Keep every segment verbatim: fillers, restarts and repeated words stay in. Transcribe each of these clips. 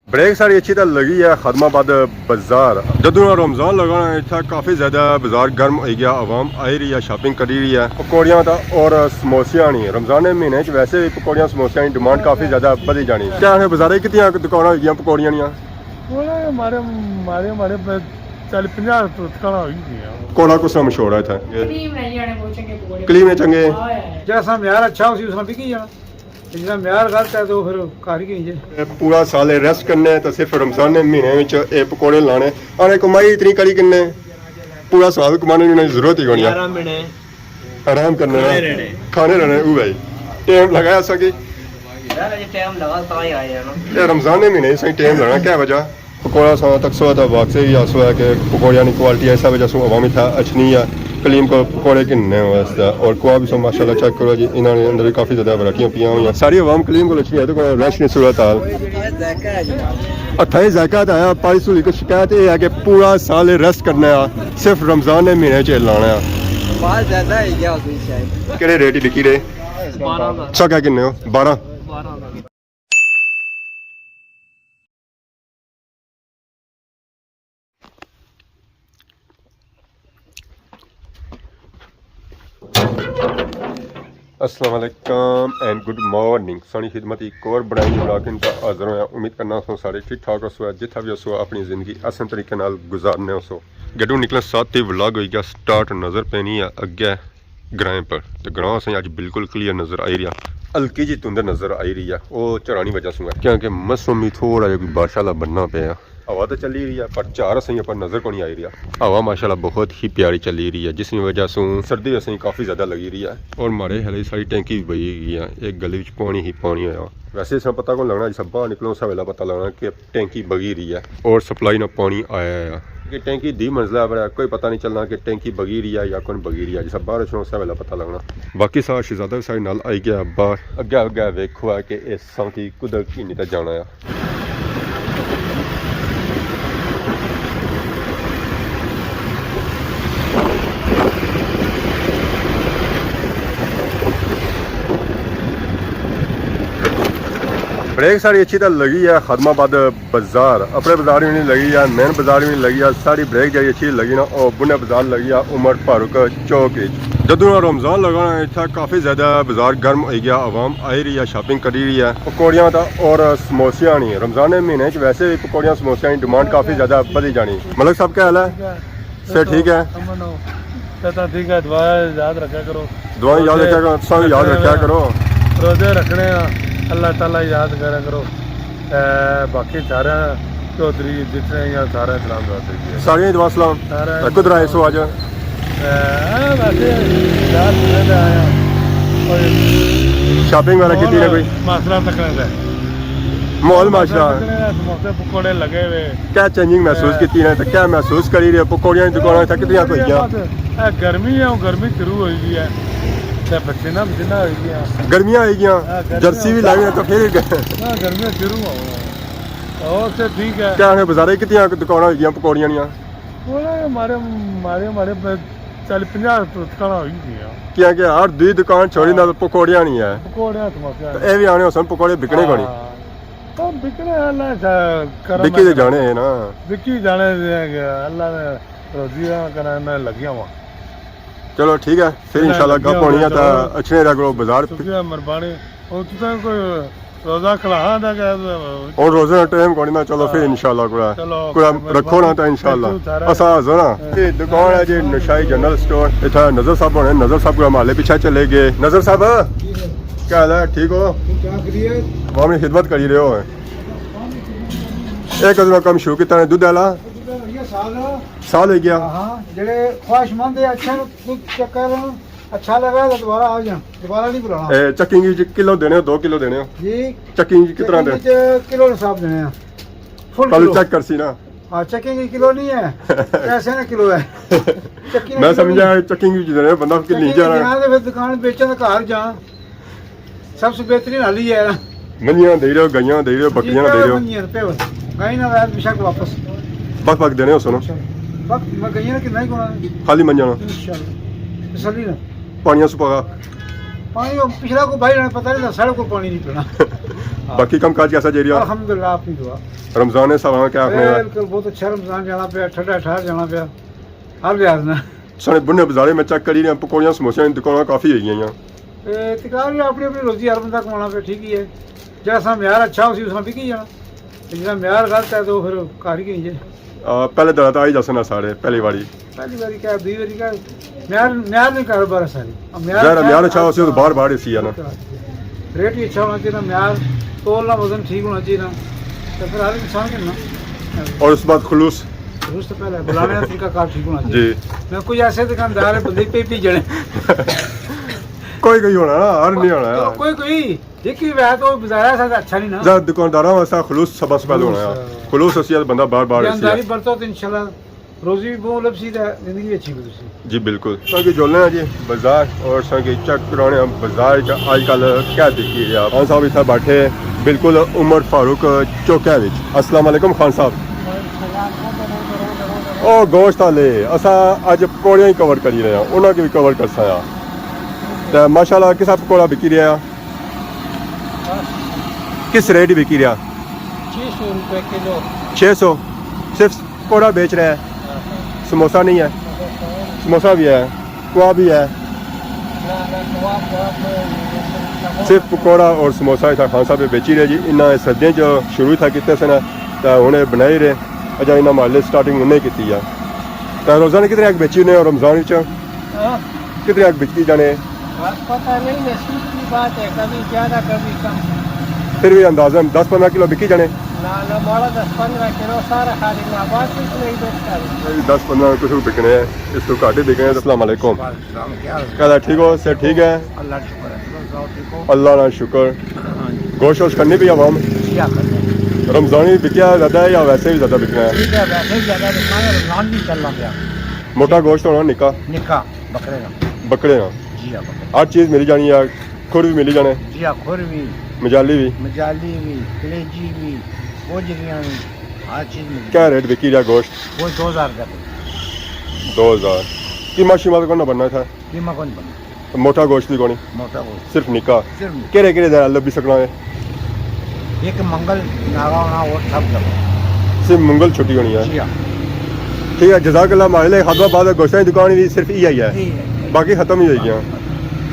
بریک ساری اچھی تے لگی ہے خادم آباد بازار۔ جدوں رمضان لگا نا، اتھا کافی زیادہ بازار گرم ہوئی گیا، عوام آئی رہی ہے، شاپنگ کری رہی ہے۔ پکوڑیاں تا اور سموسیاں نی، رمضان نے مہینے چ ویسے وی پکوڑیاں سموسیاں نی ڈیمانڈ کافی زیادہ بدھی جانی۔ کیا ہے بازارے کتنیاں دکاناں ہوئی گیاں پکوڑیاں نیاں؟ انہاں نے مارے، مارے، مارے بس چالی پنجاہ دکاناں ہوئی گیاں۔ پکوڑا کس طرح مشہور ہے اتھا؟ کلیم نے جانے بہت چنگے پکوڑے۔ کلیم نے چنگے؟ ہاں یار۔ جیسا معیار اچھا اسی اس طرح بکی جانا۔ جس طرح معیار غلط ہے تو پھر کاری کی نہیں جائے۔ پورا سال ریسٹ کرنے تو صرف رمضان نے مہینے وچ اے پکوڑے لانے۔ اور اے کمائی اتنی کری کنے، پورا سال کمانے کی انہیں ضرورت ہی کونی ہے۔ گیارہ مہینے آرام کرنے نا۔ کھانے رہنے۔ کھانے رہنے، او بھائی۔ ٹائم لگا ایسا کہ یار، اجے ٹائم لگا تاں ہی آئے ہیں نا۔ اے رمضان نے مہینے سائیں ٹائم لگنا، کیا وجہ؟ پکوڑا ساں تک سو تھا، واقعی ہی آسو ہے کہ پکوڑیاں نی کوالٹی ایسا وجہ سوں عوام اتھا اچھنی ہے۔ کلیم کو پکوڑے گھننے واسطے۔ اور کوا بھی سو ماشاءاللہ چیک کرو جی، انہاں نے اندر بھی کافی زیادہ ورائٹیاں پیاں ہوئی ہیں۔ ساری عوام کلیم کو اچھنی ہے، تو کوئی رش نہیں صورت حال۔ اتھا ہی ذائقہ تے آیا، پائی سولی کو شکایت یہ ہے کہ پورا سال ریسٹ کرنا ہے، صرف رمضان نے مہینے چ لانا ہے۔ بہت زیادہ ہے کیا ہوتی شاید؟ کہڑے ریٹ ہی بکی رہے؟ بارہ دا۔ سو کیا کنے ہو؟ بارہ۔ بارہ دا۔ السلام علیکم اینڈ گڈ مارننگ۔ سانی خدمت ایک اور بنائی ولاگ ان کا حاضر ہویا۔ امید کرنا سو سارے ٹھیک ٹھاک ہو سو، جتھا بھی ہو سو اپنی زندگی احسن طریقے نال گزارنے ہو سو۔ گڈو نکلن ساتھ ہی ولاگ ہوئی گیا سٹارٹ، نظر پینی ہے اگے گرائیں پر۔ تے گراں اساں اج بالکل کلیئر نظر آئی رہیا، ہلکی جی تندر نظر آئی رہی ہے، او چڑھانی وجہ سوں ہے کیونکہ موسم بھی تھوڑا جہا کوئی بارش والا بننا پیا۔ ہوا تو چلی رہی ہے پر چار اساں پر نظر کونی آئی رہیا۔ ہوا ماشاءاللہ بہت ہی پیاری چلی رہی ہے، جس کی وجہ سوں سردی اساں کافی زیادہ لگی رہی ہے۔ اور مارے ہلے ساری ٹینکی بھی بھری گئی ہے، ایک گلی وچ پانی ہی پانی ہویا۔ ویسے اس پتہ کون لگنا، جس باہر نکلو اس ویلا پتہ لگنا کہ ٹینکی بگی رہی ہے اور سپلائی نہ پانی آیا ہے۔ کہ ٹینکی دی منزلہ پر ہے، کوئی پتہ نہیں چلنا کہ ٹینکی بگی رہی ہے یا کون بگی رہی ہے، جس باہر اچھنا اس ویلا پتہ لگنا۔ باقی سارا شہزادہ بھی سارے نال آئی گیا باہر۔ اگے اگے ویکھو ہے کہ اس سانتی کدھر کی نہیں تے جانا ہے۔ بریک ساری اچھی تے لگی ہے خادم آباد بازار، اپنے بازار بھی نہیں لگی ہے، مین بازار بھی نہیں لگی ہے۔ ساری بریک جڑی اچھی لگی نا، او بنے بازار لگی ہے عمر فاروق چوک وچ۔ جدوں رمضان لگا نا، اتھا کافی زیادہ بازار گرم ہوئی گیا، عوام آئی رہی ہے، شاپنگ کری رہی ہے۔ پکوڑیاں تا اور سموسیاں نی، رمضان نے مہینے چ ویسے بھی پکوڑیاں سموسیاں نی ڈیمانڈ کافی زیادہ بدھی جانی۔ ملک صاحب کیا حال ہے؟ صحت ٹھیک ہے؟ امن ہو؟ صحت ٹھیک ہے، دعا یاد رکھا کرو۔ دعا یاد روزے رکھا کرو، تساں بھی یاد رکھنے رکھا ہیں۔ کرو۔ روزے رکھنے ہیں، اللہ تعالیٰ یاد کرا کرو۔ اے، باقی سارے چودھری جتنے ہیں، سارے سلام دعا کریے۔ سارے دعا سلام۔ سارے اے، کدھر آئے سو اج؟ اے، ویسے یار، میں تے آیا۔ کوئی شاپنگ وغیرہ کیتی نے کوئی؟ ماسرا تکنے دے۔ ماحول ماسرا ماشاءاللہ۔ تکنے دے، سموسے پکوڑے لگے ہوئے۔ کیا چینجنگ محسوس اے، کیتی نے تے کیا محسوس کری رہے ہو؟ پکوڑیاں دی دکاناں اتھا کتنیاں ہوئی گیاں؟ بس، اے گرمی ہے، ہن گرمی شروع ہوئی گئی ہے۔ تے پسینہ پسینہ ہوئی گیا۔ گرمیاں ہوئی گیاں، ہاں، گرمیاں جرسی بھی ہوئی لائی ہے تو پھر ہاں، گرمیاں شروع ہو گیا۔ اور تے ٹھیک ہے۔ کیا ہے بازارے کتنیاں دکاناں ہوئی گیاں پکوڑیاں نیاں؟ پکوڑے مارے، مارے، مارے چالی پنجاہ دکاناں ہوئی گیاں۔ کیا کہ ہر دوئی دکان چھوڑی نہ ہاں۔ پکوڑیاں نہیں ہے۔ پکوڑیاں سموسے تے اے بھی آنے ہوسن پکوڑے بکنے کونی۔ ہاں۔ تو بکنے اللہ سا کرم بکی ہے تے کرم۔ جانے ہیں نا۔ بکی جانے ہیں، اللہ نے روزی کرنا میں لگیا ہوا۔ چلو ٹھیک ہے، پھر میں انشاءاللہ لگیا گپ ہونی ہے ہوا، تا چلو۔ اچھنے رہ کرو بازار۔ شکریہ، مہربانی۔ اور تساں کوئی روزہ کھلانا تھا کہ ہن روزے نا ٹائم کونی نا، چلو پھر ہاں۔ انشاءاللہ کوئی، چلو، کوئی مہربانی۔ رکھو نا تا انشاءاللہ۔ تساں سارے۔ اساں حاضر ہاں۔ اے دکان ہے جی نشائی جنرل سٹور، اتھا نظر صاحب ہونے، نظر صاحب کو ہمالے پیچھے چلے گئے۔ نظر صاحب، کیا حال ہے؟ ٹھیک ہو؟ ٹھیک ٹھاک کریے۔ عوام نی خدمت کری رہے ہو۔ ایک ادنا کم شروع کیتا نے دودھ والا۔ یہ سال سال ہوئی گیا۔ ہاں، جڑے خواہش مند ہے، اچھے دودھ چکر اچھا لگا تو دوبارہ آ جانا، دوبارہ نہیں بلانا۔ اے، چکینگ وچ کلو دینے ہو، دو کلو دینے ہو؟ جی۔ چکینگ وچ کتنا دینے؟ چکینگ وچ کلو حساب دینے ہیں۔ فل کل کلو۔ چیک کرسی نا۔ ہاں، چکینگ وچ کلو نہیں ہے، پیسے نا کلو ہے۔ چکینگ میں وچ کلو سمجھا نہیں۔ چکینگ وچ دینے، بندہ کل نہیں چکینگ وچ جانا۔ دینا تے پھر دکان بیچن تے گھر جان۔ سب سے بہترین حل یہ ہے نا۔ منجیاں دے رہے ہو، گائیاں دے رہے ہو، جی، بکریاں دے رہے ہو؟ منجیاں پہ گائیں نہ ویل بشک واپس۔ بک بک دینے ہو سنو۔ بک میں گائیاں کتنا ہی کونا۔ خالی منجیاں نا؟ انشاءاللہ۔ تسلی نا۔ پانیاں سو پکا۔ پانی وہ پچھلا کو بھائی نے پتہ نہیں تھا، ساڑے کو پانی نہیں پینا۔ باقی کم کاج کیسا جائی رہیا؟ الحمدللہ، اپنی دعا۔ رمضان نے سالاں کیا آخنے آ؟ بالکل، بہت اچھا رمضان جانا پیا، ٹھنڈا ٹھار جانا پیا، ہر لحاظ نال۔ سارے بننے بازارے میں چیک کری رہے ہیں، پکوڑیاں سموسیاں دی دکاناں کافی ہوئی گئیاں۔ اے، تکرار ہی اپنی اپنی روزی ہر بندہ کمانا پیا، ٹھیک ہی ہے۔ جیسا معیار اچھا ہو سی، اس طرح بکی جانا۔ تے جیسا معیار غلط ہے، تو پھر گھر ہی گئی جائے۔ آ، پہلے دڑا تو آئی جاسن نا سارے، پہلی واری۔ پہلی واری کیا، دوئی واری کیا، معیار، معیار نے کاروبار ہے ساری۔ اب معیار ظاہر ہے، معیار اچھا ہو سی تو باہر باہر ہی سی ہے نا۔ ریٹ بھی اچھا ہونا چاہیے، معیار تولنا وزن ٹھیک ہونا چاہیے نا۔ تو پھر ہر انسان کے نا۔ اور اس بعد خلوص۔ خلوص تو پہلے بلانے کا طریقہ کار ٹھیک ہونا چاہیے۔ جی۔ میں کوئی ایسے دکاندار ہے، بندے پی پی جڑے۔ کوئی کوئی ہونا نا، ہر نہیں ہونا تو یار۔ کوئی کوئی، ایک ہی وے تو بازار ایسا تو اچھا نہیں نا۔ ذرا دکانداراں واسطے خلوص سب سے پہلے ہونا ہے۔ خلوص۔ خلوص اسی بندہ بار بار اسی ہے۔ ایمانداری برتو تو انشاءاللہ روزی بھی بہت لبسی تے زندگی اچھی گزرسی۔ جی بالکل۔ اساں کی جولنے آں جی بازار، اور اساں کی چیک کرانے آں بازار چ آج کل کیا بکی رہیا۔ خان صاحب اتھا بیٹھے بالکل عمر فاروق چوکے وچ۔ السلام علیکم خان صاحب۔ او گوشت والے، اساں اج پکوڑیاں ہی کور کری رہے ہیں، انہاں کی بھی کور کرساں آ۔ تے ماشاءاللہ کسا پکوڑا بکی رہیا؟ کس ریٹ بکی رہیا؟ چھ سو روپے کلو۔ چھ سو؟ صرف پکوڑا بیچ رہے ہیں؟ ہاں، ہاں۔ سموسہ نہیں ہے؟ سموسہ نہیں۔ سموسہ بھی ہے، کباب بھی ہے۔ نہ، نہ، کباب، کباب تو صرف پکوڑا اور سموسہ اتھا خان صاحب بیچی رہے جی۔ انہاں سردیاں چ شروع تھا کیتے سے نا، تے ہن بنائی رہے۔ اجا انہاں ماڑے سٹارٹنگ انہیں کیتی ہے۔ تے روزانہ کتنے اک بیچی نے رمضان وچ؟ ہاں۔ کتنے اک بکی جانے؟ بس پتہ نہیں، نصیب کی بات ہے، کبھی زیادہ، کبھی کم۔ پھر بھی اندازاً دس پندرہ کلو بکی جانے؟ نہ، نہ، ماڑا دس پندرہ کلو سارا خالی نہ، بات کچھ نہیں بچتا۔ دس پندرہ کچھ بکنے ہیں، اس تو گھٹ ہی بکنے ہیں۔ السلام علیکم۔ وعلیکم السلام، کیا حال ہے؟ کیا حال ہے؟ ٹھیک ہو؟ صحت ٹھیک ہے؟ اللہ کا شکر ہے، تم سناؤ، ٹھیک ہو؟ اللہ کا شکر۔ ہاں جی۔ گوشت ووشت کھنی پئی عوام؟ جی ہاں، کھنی۔ رمضانی بکیا زیادہ ہے یا ویسے بھی زیادہ بکنا ہے؟ ٹھیک ہے، ویسے بھی زیادہ بکنا ہے، رمضان بھی چلنا پیا۔ موٹا گوشت ہونا نکا؟ نکا۔ بکرے نا۔ بکرے نا۔ جی ہاں، بکرے۔ ہر چیز ملی جانی ہے، کھر بھی ملی جانے؟ جی ہاں، کھر بھی۔ مجالی بھی؟ مجالی بھی، کلیجی بھی، گوجریاں بھی، ہر چیز ملی۔ کیا ریٹ بکی رہیا گوشت؟ گوشت دو ہزار روپے کلو۔ دو ہزار۔ قیمہ شیمہ تو کون بننا تھا؟ قیمہ کون بننا؟ موٹا گوشت بھی کونی؟ موٹا گوشت۔ صرف نکا؟ صرف نکا۔ کہڑے کہڑے دا لبھی سکنا ہے؟ ایک منگل ناغا ہونا اور سب جگہ۔ صرف منگل چھٹی ہونی ہے۔ جی ہاں۔ ٹھیک ہے، جزاک اللہ۔ ماڑے لے خادم آباد گوشتاں دی دکان بھی صرف یہ ہی ہے، یہ ہے۔ باقی ختم ہی ہوئی گیا۔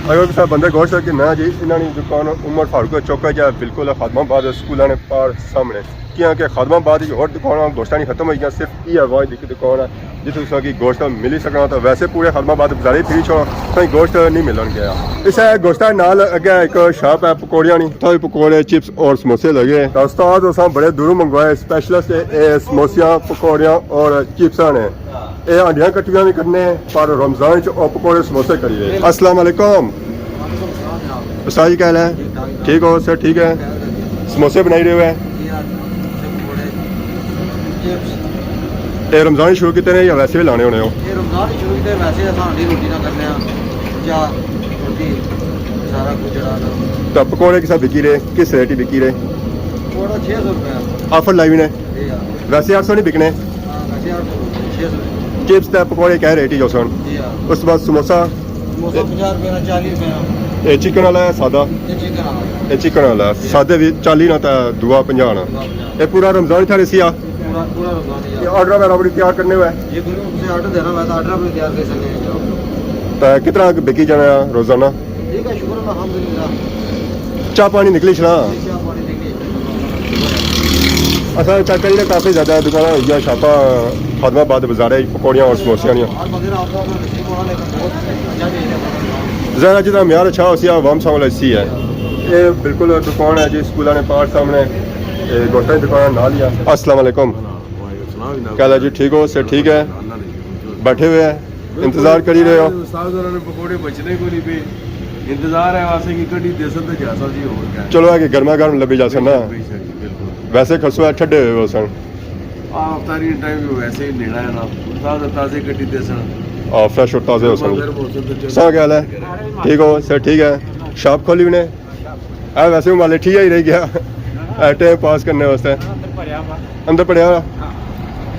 اگر کسا بندے گوشت کہ نہ جی، انہاں دی دکان عمر فاروق چوک ہے، بالکل خادم آباد سکولاں نے پار سامنے۔ کیاں کہ خادم آباد وچ ہور دکاناں گوشتاں نی ختم ہوئی گیاں، صرف یہ واحد ایک دکان ہے جتھوں تساں کی گوشت ملی سکنا۔ تو ویسے پورے خادم آباد بازارے پھری چھوڑا، تساں کی گوشت نہیں ملن گیا۔ اس ہے گوشت نال اگے ایک شاپ ہے پکوڑیاں نی، اتھاں بھی پکوڑے، چپس اور سموسے لگے۔ تو استاد اساں بڑے دوروں منگوائے، اسپیشلسٹ ہے اے سموسیاں، پکوڑیاں اور چپساں نے۔ اے ہانڈیاں کٹیاں بھی کرنے، پر رمضان چ او پکوڑے سموسے کری رہے۔ السلام علیکم۔ وعلیکم السلام جناب۔ استاد جی کیا حال ہے؟ ٹھیک ٹھاک جناب۔ ٹھیک ہو؟ سر ٹھیک ہے؟ خیر ہے۔ سموسے بنائی رہے ہو ہے؟ جی ہاں، سموسے، پکوڑے، چپس۔ اے رمضان شروع کیتے نے یا ویسے بھی لانے ہونے ہو؟ اے رمضان شروع کیتے، ویسے اساں ہانڈی روٹی نہ کرنے ہاں، یا روٹی سارا کچھ جڑا نا۔ تو پکوڑے کسا بکی رہے؟ کس ریٹ ہی بکی رہے؟ پکوڑا چھ سو روپے۔ آفر لائی ہوئی نے؟ جی ہاں۔ ویسے اٹھ سو نہیں بکنے؟ ہاں، ویسے اٹھ سو، چھ سو۔ چپس تے پکوڑے کیا ریٹ ہی جو سن؟ جی ہاں۔ اس بعد سموسہ؟ سموسہ پنجاہ روپے نا، چالیس روپے نا۔ اے چکن والا ہے سادہ؟ اے چکن والا۔ اے چکن والا ہے۔ جی۔ سادے بھی چالیس نا تے دوا پنجاہ نا۔ دوا پنجاہ۔ اے پورا رمضان تھا رہی سی آ؟ پورا، پورا رمضان ہی آ۔ اے آرڈر وغیرہ بڑی تیار کرنے ہوئے؟ جی، بالکل، تساں آرڈر دینا ہوئے تو آرڈر بھی تیار کر سکتے ہیں جناب۔ تے کتنا بکی جانا ہے روزانہ؟ ٹھیک ہے، شکر اللہ، الحمدللہ۔ چاہ پانی نکلی چھڑا؟ جی، چاہ پانی نکلی۔ اساں چیک کری نا، کافی زیادہ دکاناں ہوئی گیاں، شاپاں، خادم آباد بازارے، پکوڑیاں اور سموسیاں نیاں۔ ہر بندے نا اپنا اپنا نصیب ہونا، لیکن بہت اچھا چیز ہے۔ ذرا جتنا معیار اچھا ہو سی، عوام سامنے سی ہے۔ یہ بالکل دکان ہے جی، سکولاں نے پار سامنے، یہ گوشتاں دی دکان نال ہی ہے۔ السلام علیکم۔ وعلیکم السلام جناب۔ کیا حال ہے جی، ٹھیک ہو؟ سر ٹھیک ہے؟ اللہ نے۔ بیٹھے ہوئے ہیں۔ انتظار کری رہے ہو؟ استاد ہوراں نے پکوڑے بچنے کو نہیں پے۔ انتظار ہے واسے کی کڈی دیسن تے جاسا جی، اور کیا ہے۔ چلو، ہے کہ گرما گرم لبی جاسن نا۔ بے شک جی، بالکل۔ ویسے کھسو ہے، ٹھڈے ہوئے ہو سن۔ آ، افطاری ٹائم ویسے ہی نیڑا ہے نا۔ تازہ تازے کڈی دیسن۔ آ، فریش اور تازے ہو سن۔ گرما گرم ہو سن تے چلو۔ سا کیا حال ہے؟ ٹھیک ہو؟ سر ٹھیک ہے؟ شاپ کھولی ہوئی نے؟ اے ویسے مالے ٹھیک ہی رہ گیا۔ اے ٹائم پاس کرنے واسطے۔ اندر پڑیا ہوا۔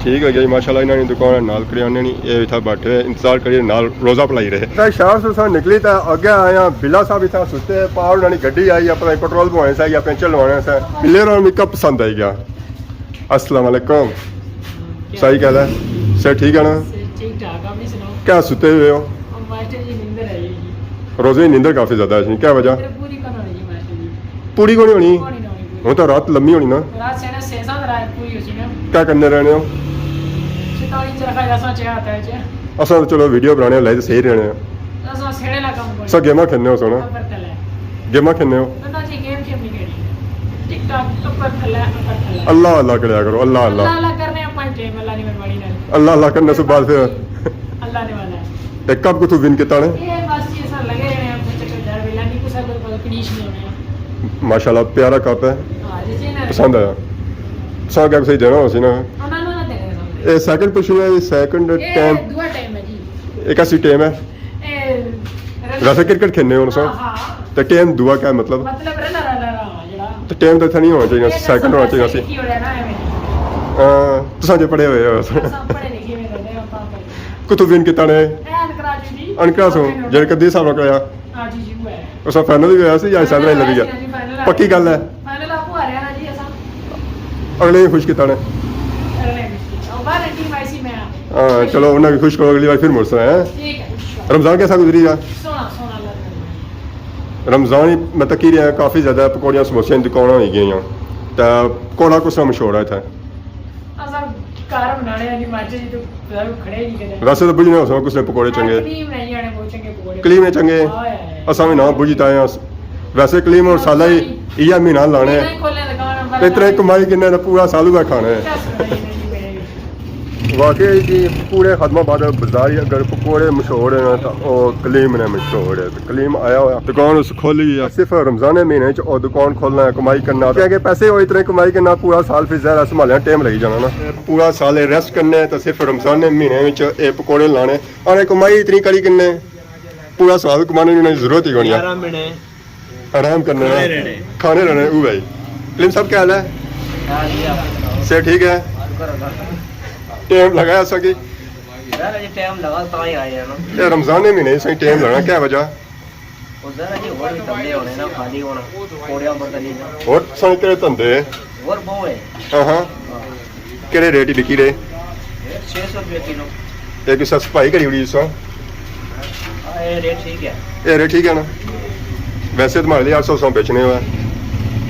ٹھیک ہو گیا جی، ماشاءاللہ۔ انہاں نی دکان ہے نال کریانے نی، اے اتھا بیٹھے انتظار کریے، نال روزہ پلائی رہے۔ تے شہر سے اساں نکلی تے اگے آئے ہاں بلا صاحب اتھا ستے، پار انہاں نی گڈی آئی، پتہ نہیں پٹرول پوانے سا یا پینچر لوانے سا۔ ملے رہو، میکا پسند آئی گیا۔ السلام علیکم۔ صحیح کہہ رہا ہے۔ صحت ٹھیک ہے نا؟ صحت ٹھیک ٹھاک، آپ نہیں سناؤ؟ کیا ستے ہوئے ہو؟ ماسٹر جی نیندر آئی ہوئی جی۔ روزے نیندر کافی زیادہ ہے جی، کیا وجہ؟ نیندر پوری کون ہونی جی ماسٹر جی؟ پوری کون ہونی؟ کون ہی نہ ہونی پوری۔ ہن تو رات لمبی ہونی نا۔ رات سینا سیزاں رات پوری ہو سی نا۔ کیا کرنے رہنے ہو؟ شیطانی چرخا جیسا چیا آتا ہے جی۔ اساں تو چلو ویڈیو بنانے لائے تو صحیح رہنے ہو۔ اساں سیڑے لا کم کوئی۔ سا گیماں کھیلنے ہو سونا؟ اوپر تلے۔ گیماں کھیلنے ہو؟ نہ جی، گیم شیم نہیں کھیلنی۔ ٹک ٹاک، اوپر تھلے، اوپر تھلے۔ اللہ اللہ کریا کرو، اللہ اللہ۔ اللہ اللہ کرنے اپنا ٹائم، اللہ نہیں مہربانی نال۔ اللہ اللہ کرنے سے بعد پھر اللہ نے والا ہے۔ ایک کب کو تو ون کیتا نے؟ یہ بس یہ سر لگے رہے ہیں، چکر دار ویلا نہیں، کسا کوئی پتہ فنش نہیں ہونے۔ ماشاءاللہ، پیارا کپ ہے۔ ہاں، جی، جی، نہ۔ پسند آیا۔ سا کیا صحیح دینا ہو سی نا؟ ہاں، نہ، نہ، نہ، دینا ہے سب۔ اے سیکنڈ پوزیشن ہے، سیکنڈ یہ ٹائم۔ دعا ٹائم ہے جی۔ ایک ایسی ٹائم ہے۔ اے، رن-، ویسے کرکٹ کھیلنے ہو نا سر؟ ہاں، ہاں۔ تے ٹائم دعا کیا ہے مطلب؟ مطلب رن، رن، رن، رن، جڑا۔ تے ٹائم تو اتھا نہیں ہونا چاہیے، اے سیکنڈ ہونا چاہیے سی۔ لکھی ہویا نا ایویں۔ ہاں، تساں جو پڑھے ہوئے ہو۔ اساں پڑھے لکھے ہوئے بندے ہاں، تاں پڑھے۔ کتھوں ون کیتا نے؟ اے انکرا جی دی۔ انکرا سوں، جڑے قدیر صاحب نے کرایا۔ ہاں جی، جی، وہ ہے۔ اساں فائنل وی ہویا سی یا اس طرح ہی لگی گیا؟ فائنل، فائنل پکی گل ہے۔ فائنل آپ ہاریا نا جی اساں۔ اگلے ہی خوش کیتا نے۔ اگلے ہی خوش کیتا۔ او باہر ٹیم آئی سی میں۔ ہاں، چلو، انہاں کی خوش کرو، اگلی بار پھر مڑساں، ہیں؟ ٹھیک ہے۔ رمضان کیسا گزری گیا؟ سوہنا، سوہنا لگ رہا ہے۔ رمضان ہی میں تکی رہیا، کافی زیادہ پکوڑیاں سموسیاں دی دکاناں ہوئی گئیاں۔ تے پکوڑا کس طرح مشہور ہے اتھے؟ اساں گھر بنانے آں جی، مارچے جی تو کھڑے ہی نہیں کرے۔ ویسے تو بجھنے ہو سو کس نے پکوڑے چنگے۔ کلیم نے جی آنے بہت چنگے پکوڑے۔ کلیم نے چنگے۔ ہائے ہائے۔ اساں بھی نہ بجھتا ہیں۔ ویسے کلیم اور سالہ ہی، ایہا مہینہ لانے۔ مہینہ ہی کھولنے دکان، بس اتنے کمائی کنے تے پورا سال ہویا کھانے۔ کیا سنائیں جی میں۔ واقعی جی، پورے خادم آباد بازار ہی اگر پکوڑے مشہور ہیں نا، تو او کلیم نے مشہور ہے۔ کلیم آیا ہوا دکان اس کھولی ہوئی ہے۔ صرف رمضان مہینے چ او دکان کھولنا ہے، کمائی کرنا۔ کیا کہ پیسے او اتنے کمائی کرنا، پورا سال پھر ظاہر ہے سنبھالیا ٹائم لگی جانا نا۔ پورا سال ریسٹ کرنے تو صرف رمضان مہینے وچ اے پکوڑے لانے۔ اور اے کمائی اتنی کری کرنے، پورا سال کمانے کی انہیں ضرورت ہی کونی ہے۔ گیارہ مہینے آرام کرنے کھانے نا۔ رہنے۔ کھانے رہنے، او بھائی۔ کلیم صاحب، کیا حال ہے؟ ہاں جی، آپ سناؤ۔ صحت ٹھیک ہے؟ شکر اللہ کا۔ ٹائم لگایا سا کہ؟ ذرا جی ٹائم لگا، تاں ہی آئے ہیں نا۔ اے رمضان نے مہینے سائیں ٹائم لگنا، کیا وجہ؟ وہ ذرا جی ہور بھی دھندے ہونے نا، خالی ہونا، پکوڑیاں پر تو نہیں نا۔ ہور سائیں کہڑے دھندے ہیں؟ ہور بہوں ہے۔ ہاں ہاں۔ ہاں۔ کہڑے ریٹ ہی بکی رہے؟ ریٹ چھ سو روپے کلو۔ اے کوئی سسپائی کری اڑی سو؟ ہاں، اے ریٹ ٹھیک ہے۔ اے ریٹ ٹھیک ہے نا؟ ویسے تو مارے اٹھ سو سو بیچنے ہوئے۔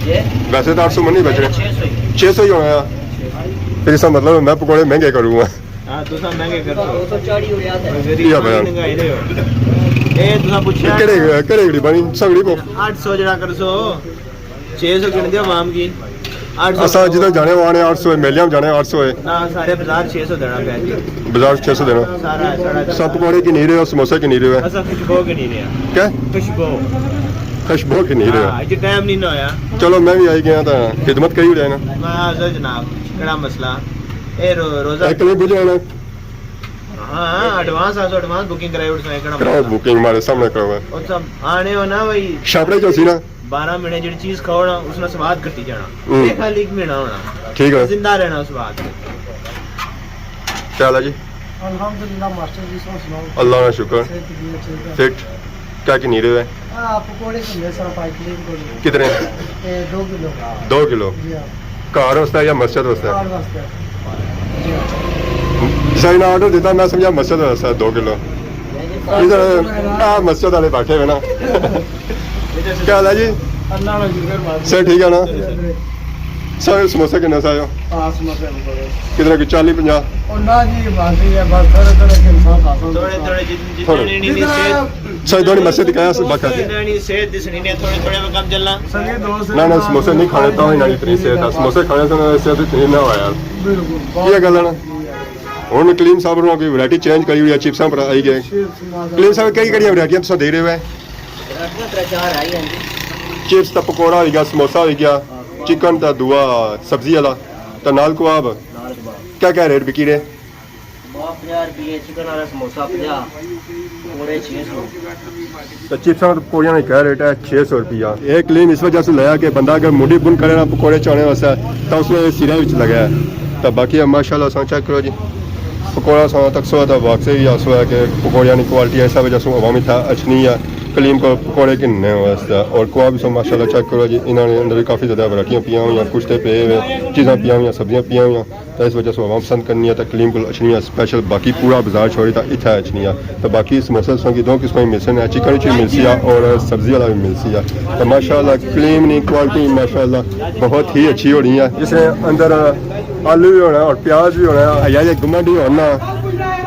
جی؟ ویسے تو اٹھ سو من نہیں بیچنے۔ چھ سو ہی۔ چھ سو ہی ہونا ہے۔ پھر اس کا مطلب میں پکوڑے مہنگے کروں گا۔ ہاں، تساں مہنگے کر سو۔ دو سو چالی ہو رہا تھا۔ غریب کیا بنا؟ مہنگائی رہے ہو۔ اے تساں پوچھا کہڑے، کہڑے گڑی بانی؟ سنگڑی پو۔ اٹھ سو جڑا کر سو۔ چھ سو گن دے عوام کی۔ اٹھ سو اساں جدھر جانے وانے اٹھ سو ہے، میلیاں جانے اٹھ سو ہے۔ نہ، سارے بازار چھ سو دینا پیا جی۔ بازار چھ سو دینا۔ سارا، سارا۔ سب پکوڑے کی نہیں رہے، سموسے کی نہیں رہے۔ اساں خوشبو کی نہیں رہے۔ کیا؟ خوشبو۔ خوشبو کی نہیں رہے۔ ہاں، اج ٹائم نہیں نہ ہویا۔ چلو، میں بھی آئی گیا تھا، خدمت کری رہے نا۔ میں حاضر جناب، کہڑا مسئلہ؟ اے رو-، روزہ ایک نہیں بجے آنا۔ ہاں، ہاں، ایڈوانس آسو، ایڈوانس بکنگ کرائی اٹھساں، کہڑا مسئلہ؟ بکنگ مارے سامنے کرو۔ اور سب آنے ہو نا بھائی۔ شاپڑے جو سی نا۔ بارہ مہینے جڑی چیز کھاؤ نا، اس نا سواد گھٹی جانا۔ ہوں۔ یہ خالی ایک مہینہ ہونا۔ ٹھیک ہے۔ زندہ رہنا سواد۔ کیا حال ہے جی؟ الحمدللہ ماسٹر جی، سو سناؤ؟ اللہ کا شکر۔ صحت طبیعت ٹھیک ہے؟ فٹ۔ کیا کی نہیں رہے؟ ہاں، پکوڑے کھلے سر، پائی کلیم کو۔ کتنے؟ اے، دو کلو۔ دو کلو؟ جی ہاں۔ گھر واسطے یا مسجد واسطے؟ گھر واسطے۔ جی ہاں۔ سر نے آرڈر دیتا، میں سمجھا مسجد واسطے دو کلو۔ ادھر آ مسجد والے بیٹھے ہوئے نا۔ کیا حال ہے جی؟ اللہ کا شکر بس۔ سر ٹھیک ہے نا؟ سر سموسے کنے سا آئے ہو؟ ہاں، سموسے پکوڑے۔ کتنے کی؟ چالی، پنجاہ؟ او نہ جی، بس یہ ہے، بس تھوڑے تھوڑے کے انسان کھا سکتا۔ تھوڑے تھوڑے جت-، جتنے تھوڑے۔ نہیں، نہیں، جتنا صحت۔ سر، دونوں مسجد کہا ہے، بکا۔ جتنا نہیں صحت دس نہیں، تھوڑے تھوڑے میں کم چلنا۔ سنگے دوست نہ، نہ، سموسے نہیں کھانے، تاں ہی نہ اتنی صحت ہے۔ سموسے کھانے سے نہ صحت اتنی نہ ہوا یار۔ بالکل۔ یہ گل ہے نا۔ ہن کلیم صاحب ہوراں کوئی ورائٹی چینج کری ہوئی ہے، چپساں پر آئی گئے۔ چپس، ماشاءاللہ۔ کلیم صاحب، کہڑی کہڑی ورائٹیاں تساں دے رہے ہو؟ ورائٹیاں ترے چار آئی ہیں جی۔ چپس تے پکوڑا ہوئی گیا، سموسا ہوئی گیا، ہاں۔ چکن تے دوا سبزی والا، تے نال کباب۔ نال کباب۔ کیا کیا ریٹ بکی رہے؟ کباب پنجاہ روپے، چکن والا سموسا پنجاہ، پکوڑے چھ سو۔ تے چپساں تے پکوڑیاں نا کیا ریٹ ہے؟ چھ سو روپیہ۔ اے کلیم اس وجہ سے لایا کہ بندہ اگر موڈی بن کرے نا پکوڑے چانے واسطے، تاں اس نے سرے وچ لگا ہے۔ تے باقی ہے ماشاءاللہ ساں چیک کرو جی، پکوڑا ساں تک سو تے واقعی بھی آسو ہے کہ پکوڑیاں نی کوالٹی ہے، اس وجہ سوں عوام اتھا اچھنی ہے کلیم کو پکوڑے گھننے واسطے۔ اور کوا بھی سو ماشاءاللہ چیک کرو جی، انہاں نے اندر بھی کافی زیادہ ورائٹیاں پیاں ہوئیاں، کشتے پے ہوئے، چیزاں پیاں ہوئیاں، سبزیاں پیاں ہوئیاں۔ تے اس وجہ سوں عوام پسند کرنی ہے تے کلیم کول اچھنی ہے، سپیشل باقی پورا بازار چھوڑی تے اتھا اچھنی ہے۔ تے باقی سموسے ساں کی دو قسمیں ملسن، چکن وچ بھی ملسی ہے اور سبزی والا بھی ملسی ہے۔ تے ماشاءاللہ کلیم نی کوالٹی ماشاءاللہ بہت ہی اچھی ہونی ہے۔ اس نے اندر آلو بھی ہونا ہے اور پیاز بھی ہونا ہے۔ یا یہ گمنڈی ہونا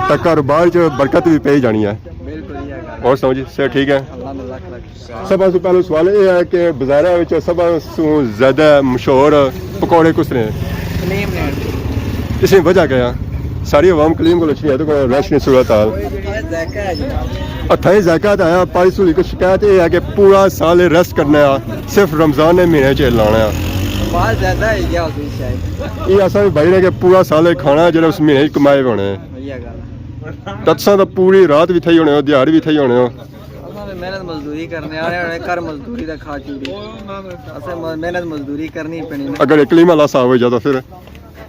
تے کاروبار چ برکت بھی پئی جانی ہے۔ بالکل یہ گل۔ اور سناؤ جی، صحت ٹھیک ہے؟ اللہ نے لکھ لکھ شکر۔ سب سے پہلے سوال یہ ہے کہ بازاراں وچ سب سوں زیادہ مشہور پکوڑے کس نے؟ کلیم نے۔ اس کی وجہ کیا ہے؟ ساری عوام کلیم کو اچھنی ہے، تے کوئی رش نی صورت حال۔ اتھائی ذائقہ تے آیا، پائی سو ایک شکایت یہ ہے کہ پورا سال رش کرنا ہے، صرف رمضان نے مہینے چ لانا ہے۔ بہت زیادہ ہی گیا ہوتی شاید۔ یہ ایسا بھی بھائی نے کہ پورا سال کھانا ہے جڑا اس مہینے چ کمائے ہونے ہیں۔ یہ گل۔ تتساں تو پوری رات بھی تھئی ہونے ہو، دیہاڑ بھی تھئی ہونے ہو۔ اساں تے محنت مزدوری کرنے آلے ہن، کر مزدوری دا کھا چوری۔ اساں م-، محنت مزدوری کرنی پینی نا۔ اگر اکلیم والا حساب ہوئی جاتا پھر؟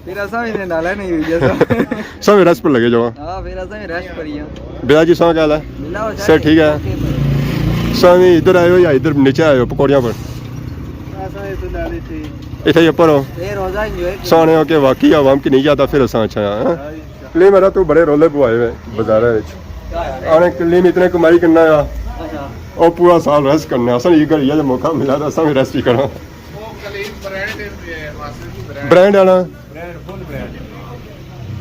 پھر اساں وی نالے نہیں ہوئی جاتا۔ سب رش پر لگے جاؤ۔ ہاں، پھر اساں وی رش پر ہی ہاں۔ بیا جی، ساں کیا حال ہے؟ بلا ہو صحت ٹھیک ہے؟ اوکے بھائی۔ ساں وی ادھر آئے ہو یا ادھر نیچے آئے ہو پکوڑیاں پر؟ اساں اتھے نالے تھی۔ اتھے ہی اوپر ہو؟ اے روزہ انجوائے کیتا۔ سونے ہو کہ واقعی عوام کی نہیں جاتا پھر اساں اچھا ہاں۔ ہاں جی۔ کلیم میرا تو بڑے رولے پوائے ہوئے بازارے وچ۔ آنے کلیم اتنے کمائی کرنا آ۔ اچھا۔ او پورا سال رش کرنا۔ اساں یہ گھر یہ موقع ملا تو اساں بھی رش ہی کرنا۔ وہ کلیم برانڈ ہے، ماسٹر کی برانڈ۔ برانڈ آنا۔ برانڈ، فل برانڈ۔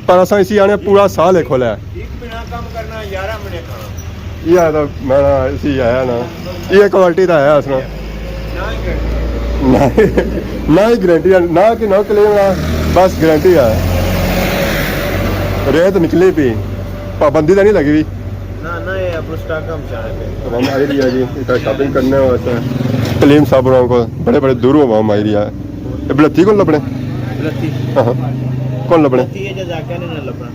پر اساں اسی آنے پورا سال ہی کھولا ہے۔ ایک مہینہ کم کرنا، یارہ مہینے کھانا۔ یہ تو میں اسی آیا نا۔ یہ کوالٹی دا ہے اس نا۔ نہ ہی گارنٹی ہے۔ نہ، نہ ہی گارنٹی ہے، نہ کہ نہ کلیم ہے، بس گارنٹی ہے۔ ریت نکلی پی، پابندی تو نہیں لگی ہوئی۔ نہ، نہ، یہ اپنا سٹاک ہم چاہ رہے تھے۔ تو ہم آئی رہی ہے جی، اتنا شاپنگ کرنے واسطے۔ کلیم صاحب ہوراں کو بڑے بڑے دوروں عوام آئی رہی ہے۔ یہ بلتی کون لبنے؟ بلتی۔ ہاں، ہاں۔ کون لبنے؟ بلتی ہے جو ذاکر نے نہ لبنا۔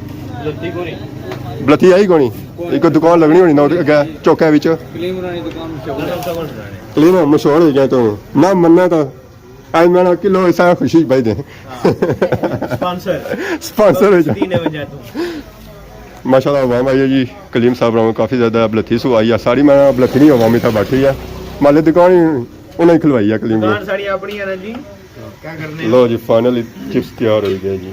بلتی کون ہے؟ بلتی آئی کونی؟ ایک دکان لگنی ہونی نا اگے چوکے وچ۔ کلیم ہورانی دکان مشہور ہے۔ کلیم مشہور ہو گیا تو نہ مننا تو اج میں نا کلو ایسا خوشی پائی دے۔ سپانسر۔ سپانسر ہو جا۔ تین وجہ تو۔ ماشاءاللہ عوام آئی ہے جی، کلیم صاحب راؤں کافی زیادہ بلتھی سو آئی ہے، ساری میں بلتھی نہیں عوام اتھا بیٹھی ہے، مالے دکان ہی انہیں کھلوائی ہے کلیم نے۔ دکان ساری اپنی ہے نا جی۔ کیا کرنے؟ لو جی فائنلی چپس تیار ہوئی گئے جی۔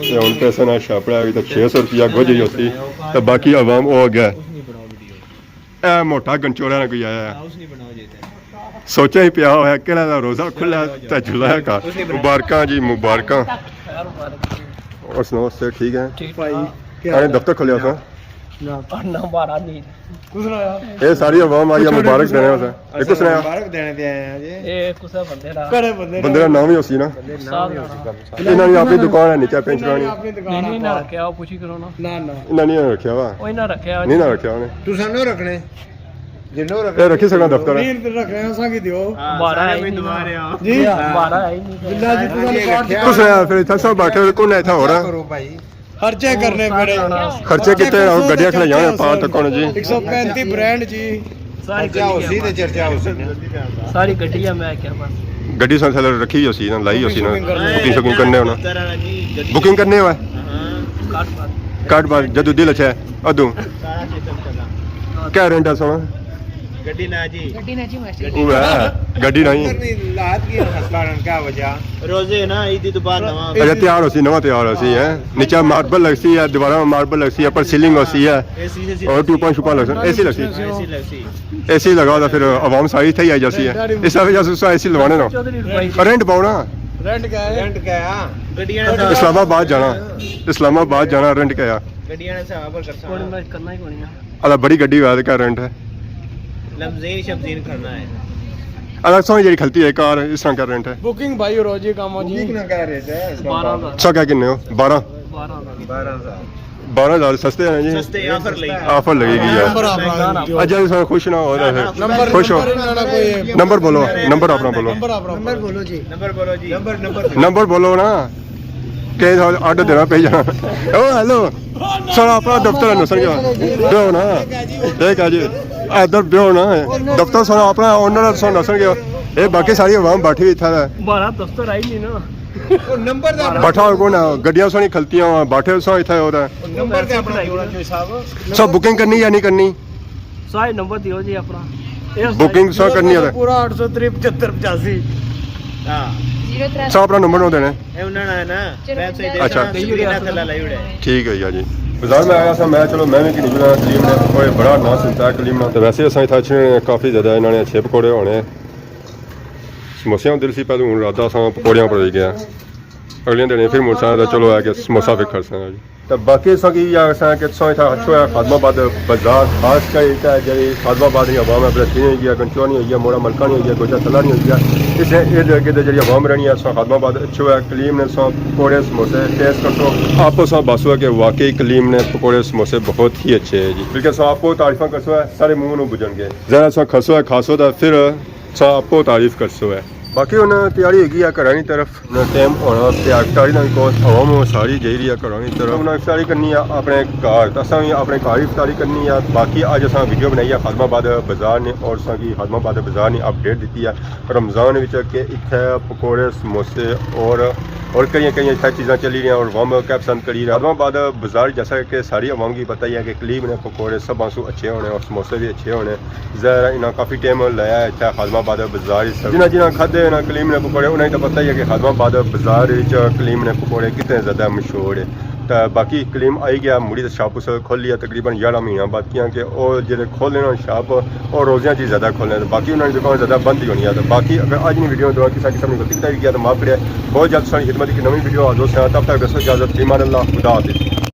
تے ہن پیسے نہ شاپڑا ہوئی تے چھ سو روپیہ گوجے ہی ہوسی، تے باقی عوام او اگے۔ اے موٹا گنچوڑا نہ کوئی آیا ہے۔ سوچا ہی پیا ہویا کہڑا دا روزہ کھلا تے جلایا کا۔ مبارکاں جی، مبارکاں۔ اور سناؤ، صحت ٹھیک ہے؟ ٹھیک بھائی، کیا آنے حال ہے؟ دفتر کھلیا سا؟ نہ، نہ، بارہ نہیں۔ اے ساری عوام آئی ہے مبارک دینے واسطے۔ اے کس نے آیا؟ مبارک دینے تے آئے ہیں جی۔ اے کسے بندے دا۔ کہڑے بندے دا؟ بندے دا نام ہی ہوسی نا۔ انہاں نے اپنی دکان ہے نیچے پینچرانی۔ اپنی دکان نہیں، نہیں، نہ رکھیا، او پوچھی کرو نا۔ نہ، نہ۔ انہاں نے رکھیا وا؟ او انہاں رکھیا۔ نہیں نہ رکھیا انہیں۔ تساں نہ رکھنے۔ جنوں رکھنے۔ اے رکھی سکنا دفتر ہے۔ نہیں رکھنے، اساں کی دیو۔ ہاں، بارہ سارے ہے ہی کوئی نہیں۔ دوبارے آؤ۔ جی۔ ہاں۔ بارہ ہے ہی نہیں۔ باللہ جی، تساں نے کاٹ دتا۔ تساں پھر اتھا سب بیٹھے ہوئے، کون ہے اتھا ہو رہا؟ کرو بھائی۔ خرچے کرنے پڑے۔ خرچے کیتے؟ گڈیاں کھلائیاں ہوئیاں پار تک ہن جی۔ ایک سو پینتی برانڈ جی۔ ساری خرچہ ہو سی تے چرچا ہو سی۔ ساری گڈی ہے، میں کیا بس۔ گڈی سن تھلے رکھی ہوئی سی نا، لائی ہوئی سی نا۔ بکنگ شکنگ کرنے ہونا۔ بکنگ کرنے ہوا؟ کٹ بار۔ کٹ بار، جدوں دل اچھا ہے، ادوں۔ کیا رینٹ ہے سونا؟ گڈی نہ جی۔ گڈی نہ جی، ماشاءاللہ۔ او ہے، گڈی نہیں۔ اندر نہیں، لات کی ہسپتال کیا وجہ؟ روزے نا، عید تو بعد نواں۔ اچھا، تیار ہو سی، نواں تیار ہو سی، ہے۔ نیچے ماربل لگ سی ہے، دیواراں میں ماربل لگ سی ہے، پر سیلنگ ہو سی ہے۔ اے سی، اے سی اور لگ سی۔ ٹوپاں شوپاں لگ سی، اے سی لگ سی۔ اے سی لگ سی۔ اے سی لگا تو پھر عوام ساری تھئی آئی جاسی ہے۔ اس وجہ سے اے سی لوانے نا۔ رینٹ پاؤ نا۔ رینٹ کیا ہے؟ رینٹ کیا ہے؟ گڈیاں نے اسلام آباد جانا۔ اسلام آباد جانا، رینٹ کیا ہے؟ گڈیاں نے حساب پر کرساں۔ کوئی نہ، کرنا ہی کوئی نہ۔ الا بڑی گڈی ہوئے تے کیا رینٹ ہے؟ لمزین شمزین کھڑنا ہے۔ الا سوہنی جیڑی کھلتی ہے کار، اس طرح کیا رینٹ ہے؟ بکنگ بھائی ہو جی، کام ہو جی۔ بکنگ نہ کیا ریٹ ہے؟ بارہ ہزار۔ سو کیا کنے ہو؟ بارہ؟ بارہ ہزار۔ بارہ ہزار۔ بارہ ہزار سستے ہیں جی۔ سستے، آفر لگی۔ آفر لگی گئی ہے۔ نمبر آپ۔ اجا بھی سارا خوش نہ ہو رہا ہے۔ نمبر، خوش ہو؟ نمبر انہاں نا کوئی۔ نمبر بولو، نمبر اپنا بولو۔ نمبر آپ۔ نمبر بولو جی۔ نمبر، نمبر۔ نمبر بولو نا۔ کہ آڈر دینا پئی جانا۔ او ہیلو، سارا اپنا دفتر ہے نسن گیا۔ بیو نا، ٹھیک ہے جی۔ ادھر بیو نا، دفتر سارا اپنا اونر ہے، سارا نسن گیا۔ اے باقی ساری عوام بیٹھی ہوئی اتھا ہے۔ بارہ دفتر آئی نہیں نا۔ بیٹھا ہو کون ہے؟ گڈیاں سانی کھلتیاں وا، بیٹھے سو اتھے ہو رہا۔ نمبر تے اپنا دیو نا جی صاحب۔ سو بکنگ کرنی یا نہیں کرنی؟ سارے نمبر دیو جی اپنا۔ بکنگ سو کرنی ہے۔ پورا اٹھ سو تری پچہتر پچاسی۔ ہاں۔ سو اپنا نمبر نو دینا ہے۔ اے انہاں نا ہے نا، ویب سائٹ اچھا۔ سکرین تھلے لائی اڑے۔ ٹھیک ہے یار جی۔ بازار میں آیا سا، میں چلو میں بھی کھنی جنا کلیم نے، کوئی بڑا نہ سنتا ہے کلیم نا۔ تو ویسے اساں اتھا اچھے کافی زیادہ انہاں نے اچھے پکوڑے ہونے۔ سموسیاں دل سی پہلے، ہن ارادہ اساں پکوڑیاں پر ہوئی گیا۔ اگلے دن پھر مڑساں تے چلو ہے کہ سموسہ پھر کھڑساں جی۔ تے باقی اساں کی یا اساں کہ تساں اتھا اچھو ہے خادم آباد بازار، خاص کر اتھا جڑی خادم آباد نی عوام ہے، فلسطینی ہوئی گیا، گنچونی ہوئی گیا، موڑا ملکانی ہوئی گیا، گوجا تلانی ہوئی گیا، اس نے ارد گرد جڑی عوام رہنی ہے، اساں خادم آباد اچھو ہے کلیم نے اساں پکوڑے سموسے ٹیسٹ کرسو۔ آپ اساں باسو ہے کہ واقعی کلیم نے پکوڑے سموسے بہت ہی اچھے ہیں جی، بلکہ اساں آپ کو تعریفاں کرسو ہے، سارے منہ نو بجن گے۔ ذرا اساں کھسو ہے، کھاسو تے پھر سا آپو تعریف کرسو ہے۔ باقی ہن تیاری ہوئی گئی ہے گھراں نی طرف۔ ہن ٹائم ہونا پیا افطاری نا، وی کول عوام ساری جائی رہی ہے گھراں نی طرف۔ انہاں افطاری کرنی ہے اپنے گھر، تے اساں وی اپنے گھر افطاری کرنی ہے۔ باقی اج اساں ویڈیو بنائی ہے خادم آباد بازار نے، اور اساں کی خادم آباد بازار نے اپڈیٹ دتی ہے رمضان وچ کہ اتھے پکوڑے، سموسے اور، اور کئی کئی اتھے چیزاں چلی رہی ہیں اور عوام کیا پسند کری رہی ہے۔ خادم آباد بازار جیسا کہ ساری عوام کی پتہ ہی ہے کہ کلیم نے پکوڑے سبھاں سو اچھے ہونے اور سموسے بھی اچھے ہونے۔ ظاہر ہے انہاں کافی ٹائم لایا ہے اتھے خادم آباد بازار اچ۔ جنہاں جنہاں کھادے انہاں کلیم نے پکوڑے، انہاں کی تو پتہ ہی ہے کہ خادم آباد بازار اچ کلیم نے پکوڑے کتنے زیادہ مشہور ہے۔ تے باقی کلیم آئی گیا، مڑی تے شاپ اس کھولی ہے تقریباً یارہ مہینہ بعد، کیاں کہ او جڑے کھولنے نا شاپ او روزیاں چ زیادہ کھولنے، تے باقی انہاں نی دکان زیادہ بند ہی ہونی ہے۔ تے باقی اگر اج نی ویڈیو دوران کسا قسم نی غلطی کتائی گیا تے معاف کرے، بہت جلد ساری خدمت ایک نویں ویڈیو حاضر ہوساں، تب تک دوستو اجازت، فی امان اللہ، خدا حافظ۔